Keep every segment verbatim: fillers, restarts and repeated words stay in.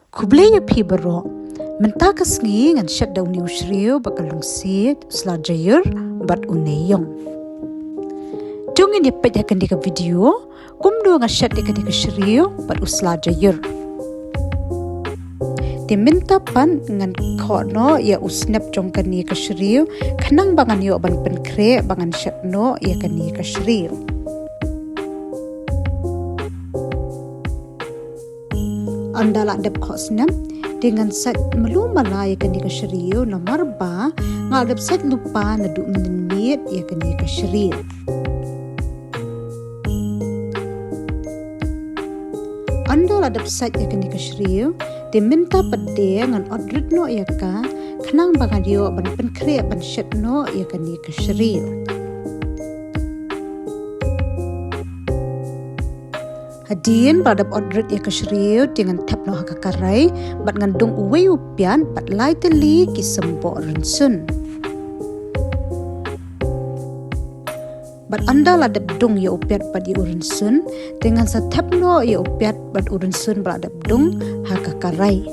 Khublei ïa phi baroh. Mynta ka sngi ngan shet da une u shriew bad ka lungsiej, u sla jaiur bad u neiïong. To ngin ïa peit ha kane ka video kumno ngan shet ïa kane ka shriew bad u sla jaiur. Te mynta pat ngan khoh noh ïa u snep jong kane ka shriew khnang ba ngan ïoh ban pynkhreh ba ngan shet noh ïa kane ka shriew. Ynda la dep khoh snep, te ngan sait malu mala ïa kane ka shriew namar ba nga la dep sait lypa naduh mynmiet ïa kane ka shriew. Ynda la dep sait ïa kane ka shriew, te mynta pat de ngan ot rit noh ïa ka khnang ba ngan ïoh ban pynkhreh ban shet noh ïa kane ka shriew. Hadien ba la dep ot rit ïa ka shriew, te ngan thep noh ha ka karai bad ngan dung uwei u piat bad lai tylli ki symboh rynsun. Bad ynda la dep dung ïa u piat bad ïa u rynsun, te ngan sa thep noh ïa u piat bad u rynsun ba la dep dung ha ka karai.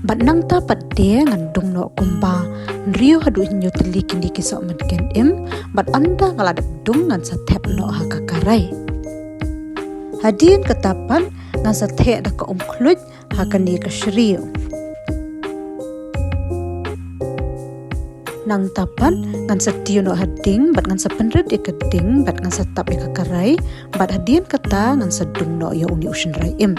Bad nangta pat de ngan dung noh kumba hynriew haduh hynñiew tylli kine ki sohmynken im, bad ynda nga la dep dung ngan sa thep noh ha ka karai. Hadien kata pat ngan sa theh da ka umkhluit ha kane ka shriew. Nangta pat ngan sa tiew noh ha ding bad ngan sa pynrit ïa ka ding bad ngan sa tap ïa ka karai bad hadien kata ngan sa dung noh ïa une u shynrai im.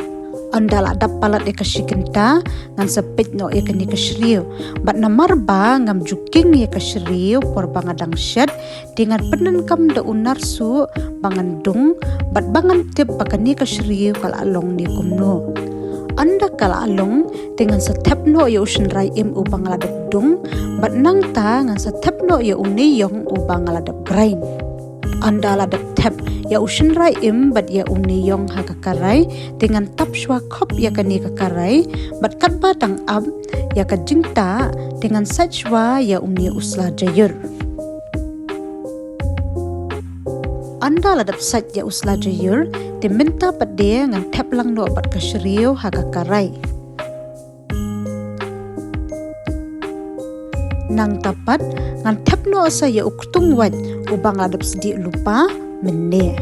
Ynda la dap palat ïa ka shi kynta ngan sa peit noh ïa kane ka shriew bad namar ba ngam ju king ïa ka shriew por ba nga dang shet, te ngan pyndonkam da u narsuh ba ngan dung bad ba ngan tip ba kane ka shriew ka la long ne kumno. Ynda ka la long, te ngan sa thep noh ïa u shynrai im uba nga la dep dung bad nangta ngan sa thep noh ïa u neiïong uba nga la dep grind. Ynda la dep thep ïa u shynrai im bad ïa u neiïong ha ka karai, te ngan tap shuwa khop ïa kane ka karai bad katba dang ap ïa ka jingtah, te ngan sait shuwa ïa une u sla jaiur. Ynda la dep sait ïa u sla jaiur, te mynta pat de ngan thep lang noh bad ka shriew ha ka karai. Nangta pat ngan thep noh sa ïa u ktung wait uba nga la dep sdieh lypa mynne.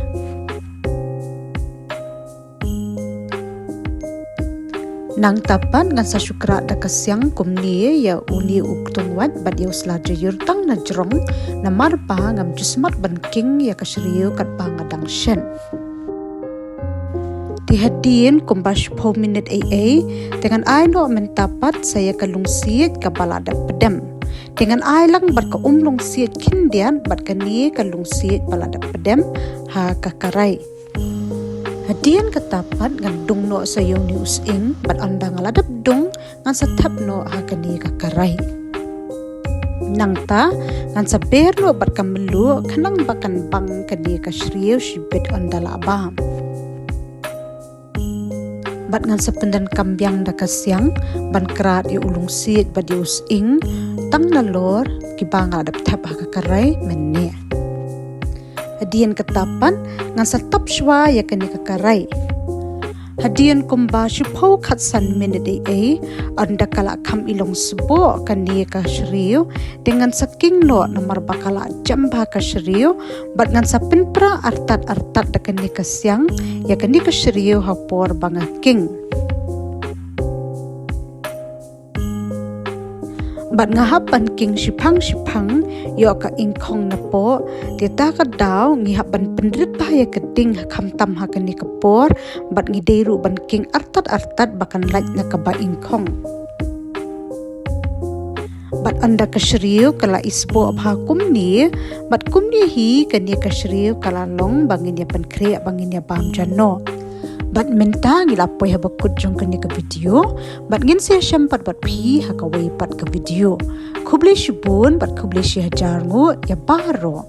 Nangta pat ngan sa shu krah da ka siang kumne ïa une u ktung wait bad ïa u sla jaiur tang na jrong namar ba ngam ju smat ban king ïa ka shriew katba nga dang shet. Te hadien kumba shiphew minit ei ei, te ngan ai noh mynta pat sa ïa ka lungsiej kaba la dep pdem. Te ngan ai lang bad ka um lungsiej khyndiat bad kane ka lungsiej ba la dep pdem ha ka karai. Hadien kata pat ngan dung noh sa ïa une u sying bad ynda nga la dep dung ngan sa thep noh ha kane ka karai. Nangta ngan sa ber noh bad ka mluh khnang ba kan bang kane ka shriew shibit ynda la bam. Bad ngan sa pyndonkam biang da ka siang ban krad ïa u lungsiej bad ïa u sying tang nalor kiba nga la dep thep ha ka karai mynne. Hadien kata pat ngan sa tap shuwa ïa kane ka karai. Hadien kumba shiphew khatsan minit ei ei, ynda ka la kham i long sboh kane ka shriew, te ngan sa king noh namar ba ka la jem bha ka shriew, bad ngan sa pynpra artat artat da kane ka siang ïa kane ka shriew ha por ba nga king. Bad nga hap ban king shiphang shiphang ïoh ka ingkhong napoh, te ta ka daw ngi hap ban pynrit bha ïa ka ding ha khamtam ha kane ka por, bad ngi dei ruh ban king artat artat ba kan lait na kaba ingkhong. Bad ynda ka shriew ka la i sboh bha kumne, bad kumne hi kane ka shriew ka la long ba ngin ïa pynkhreh ba ngin ïa bam ja noh. Bad mynta ngi la poi ha ba kut jong kane ka video, bad ngin sa ïashem pat bad phi ha kawei pat ka video. Khublei shibun bad khublei shi hajar nguh ïa baroh.